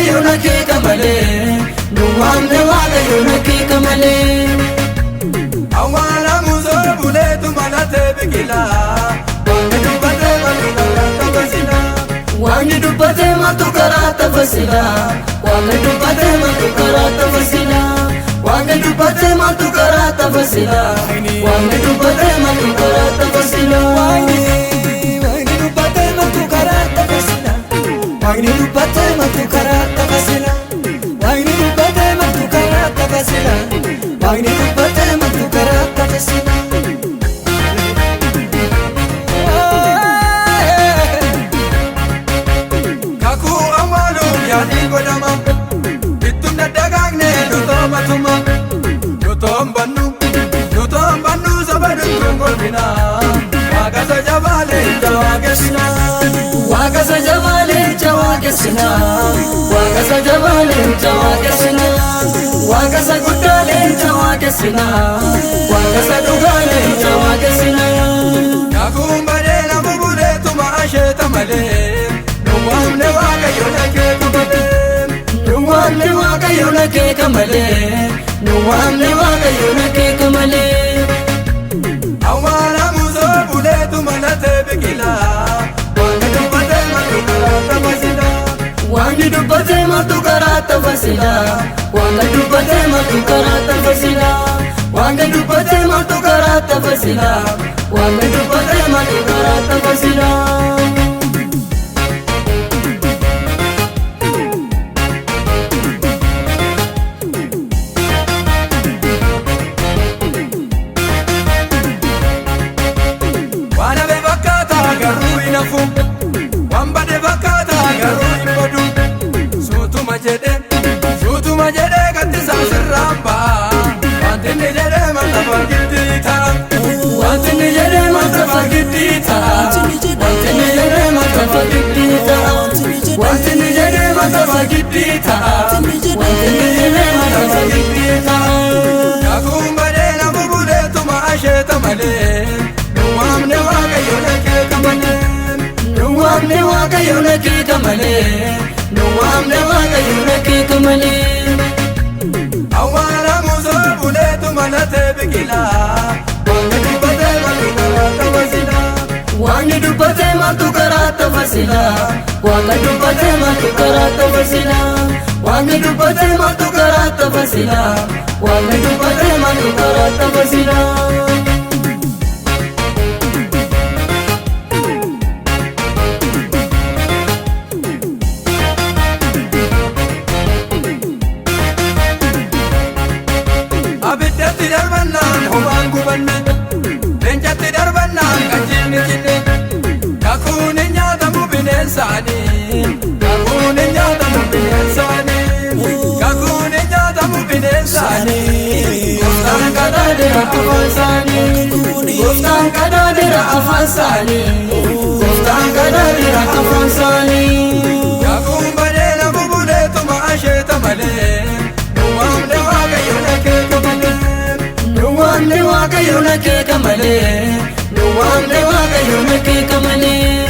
Waaqayyo na keeka malee. Nu waamne Waaqayyo na keeka malee. Awwaala musoo buleetu malatee biqilaa. Waaqni dubbatee maaltu karaa tafasila. Waaqni dubbatee maaltu karaa tafasila. Waaqni dubbatee maaltu karaa tafasila. Waaqni dubbatee maaltu karaa tafasila. Waaqni dubbatee maaltu karaa tafasila. Waaqni dubbatee maaltu karaa tafasila. Waaqni dubbatee maaltu karaa tafasila. Waaqni dubbatee maaltu karaa tafasila. Waaqni dubbatee maaltu karaa tafasila. Kakuu awwaaluuf yaadii godhama. Ittum daddagagne nutoomatuma. Nutoon bannu nutoon bannu saba duttuun golbina. Waaqa isa jabaa leenca waaqessina. Waaqa isa jabaa leenca waaqessina. Waaqa isa jabaa leenca waaqessina. Waaqa isa guddaa leenca waaqessina. Waaqa isa dhugaa leenca waaqessina. Kakuun badee nama buleetuma asheeta malee. Nu waamne Waaqayyo na keeka malee. Nu waamne Waaqayyo na keeka malee. Nu waamne Waaqayyo na keeka malee. Awwaala musoo buleetuma latee biqilaa. Waaqni dubbatee maaltu karaa tafasila. Waaqni dubbatee maaltu karaa tafasila. Waaqni dubbatee maaltu karaa tafasila. Waaqni dubbatee maaltu karaa tafasila. Waaqni dubbatee maaltu karaa tafasila. Waan hafe fakkaataa garuu hin hafu. Waan bade fakkaataa garuu hin badu. Suutuma jedhee suutuma jedhee kattisaa sirraan ba'a. Wanti inni jedhee maaltu giddii ta'a. Wanti inni jedhee maaltu giddii ta'a. Wanti inni jedhee maaltu giddii ta'a. Wanti inni jedhee maaltu giddii ta'a. Wanti inni jedhee maaltu giddii ta'a. Kakuun badee nama buleetuma asheeta malee. Nu waamne Waaqayyo na keeka malee. Nu waamne Waaqayyo na keeka malee. Nu waamne Waaqayyo na keeka malee. Awwaala musoo buleetuma latee biqilaa. Waaqni dubbatee maaltu karaa tafasila. Waaqni dubbatee maaltu karaa tafasila. Waaqni dubbatee maaltu karaa tafasila. Waaqni dubbatee maaltu karaa tafasila. Waaqni dubbatee maaltu karaa tafasila. Abiddatti darbannaan homaan gubanne. Leencatti darbannaan qajeelni cinne. Kakuun hin nyaatamu bineensaanii. Kakuun hin nyaatamu bineensaanii. Kakuun hin nyaatamu bineensaanii. Gooftaan kadhaadheera afaan isaanii. Gooftaan kadhaadheera afaan isaanii. Gooftaan kadhaadheera afaan isaanii. Kakuun badee nama buleetuma asheeta malee. Nu waamne Waaqayyo na keeka malee. Nu waamne Waaqayyo na keeka malee. Nu waamne Waaqayyo na keeka malee.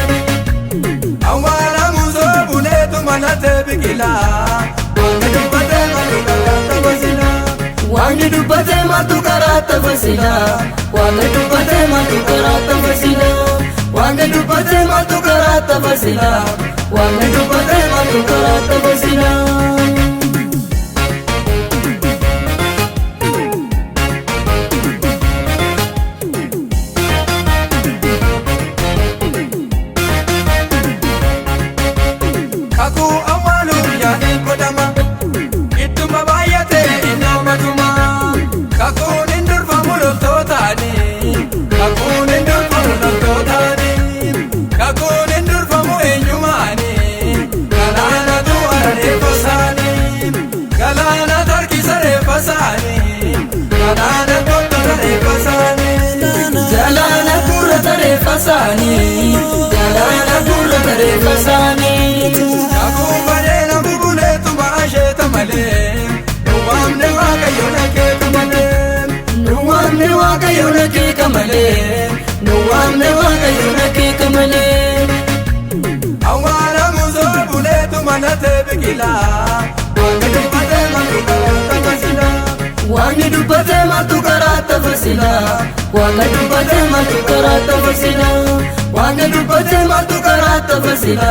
Awwaala musoo buleetuma latee biqilaa. Waaqni dubbatee maaltu karaa tafasila. Waaqni dubbatee maaltu karaa tafasila. Waaqni dubbatee maaltu karaa tafasila. Waaqni dubbatee maaltu karaa tafasila. Waaqni dubbatee maaltu karaa tafasila. Kakuu awwaaluuf yaadii godhama. Ittuma baay'atee inni hammatuma. Kakuun hin durfamu loltootaani. Kakuun hin durfamu loltootaani. Kakuun hin durfamu eenyumaani. Galaanatu arareeffa isaanii. Galaana tarkisa reeffa isaanii. Galaana tottota reeffa isaanii. Galaana gurra tareeffa isaanii. Galaana gurra tareeffa isaanii. Kakuun badee nama buleetuma asheeta malee. Nu waamne Waaqayyo na keeka malee. Nu waamne Waaqayyo na keeka malee. Nu waamne Waaqayyo na keeka malee. Awwaala musoo buleetuma Amanatee biqilaa. Waaqni dubbatee maaltu karaa tafasila. Waaqni dubbatee maaltu karaa tafasila. Waaqni dubbatee maaltu karaa tafasila. Waaqni dubbatee maaltu karaa tafasila.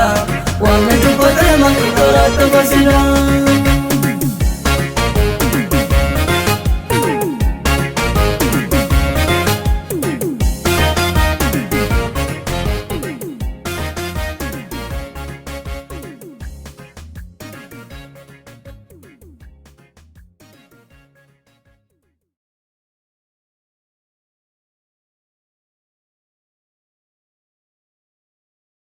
Waaqni dubbatee maaltu karaa tafasila.